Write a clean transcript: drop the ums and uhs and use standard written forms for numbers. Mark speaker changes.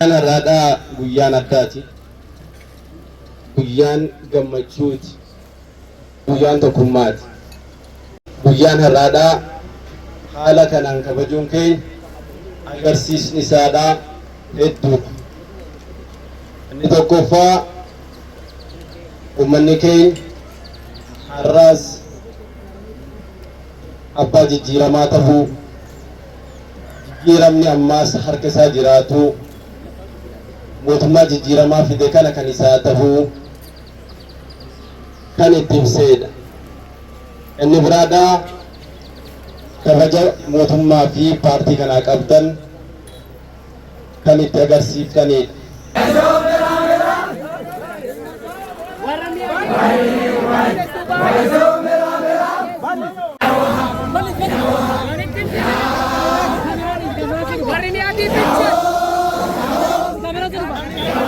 Speaker 1: Guyyaan har'aadhaa guyyaan addaati. Guyyaan gammachuuti. Guyyaan tokkummaati. Guyyaan har'aadhaa haala kanaan kabajuun keenya agarsiisni isaadhaa hedduudha. Inni tokkoffaa uummanni keenya har'aas abbaa jijjiiramaa tahuu, jijjiiramni ammaas harka isaa jiraatuu, mootummaa jijjiiramaa fide kana kan isaa tahuu kan itti ibseedha. Inni biraadhaa kabaja mootummaa fi paartii kanaa qabdan kan itti agarsiiftaniidha.
Speaker 2: Warri mi'aatii fiche. Kamera jiru.